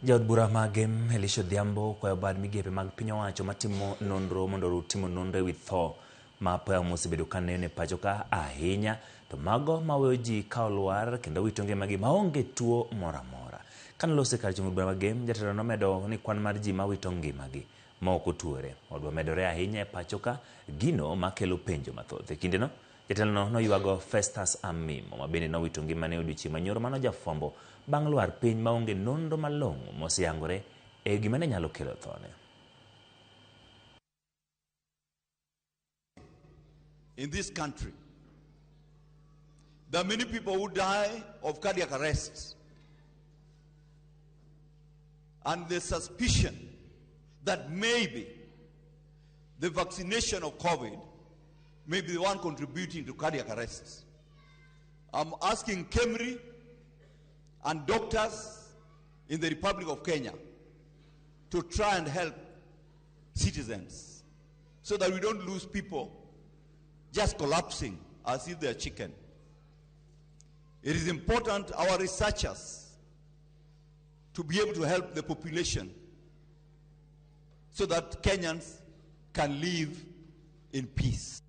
Jaod bura ma Gem Elisha Odhiambo kwayo bad migepe mag piny owacho matimo nonro mondo oru timo nonro ewi tho ma apoya mosebedo ka neno e pacho ka ahinya to mago maweyo ji ka olwar kendo wito ngimagi maonge tuo moro amora. Kane oloso e kar chung' od bura ma Gem, jatelo nomedo ni kwan mar ji mawito ngimagi ma ok otuore odwa medore ahinya e pacho ka, gino makelo penjo mathoth. E kindeno, jatelono noywago Festus Amimo ma bende nowito ngimane e odiochieng' manyoro mano jafwambo bang' lwar piny maonge nonro malong'o moseyangore e gima ne nyalo kelo thone. In this country, there are many people who die of cardiac arrest. And the suspicion that maybe the vaccination of COVID may be the one contributing to cardiac arrests. I'm asking KEMRI and doctors in the Republic of Kenya to try and help citizens so that we don't lose people just collapsing as if they are chicken. It is important our researchers to be able to help the population so that Kenyans can live in peace.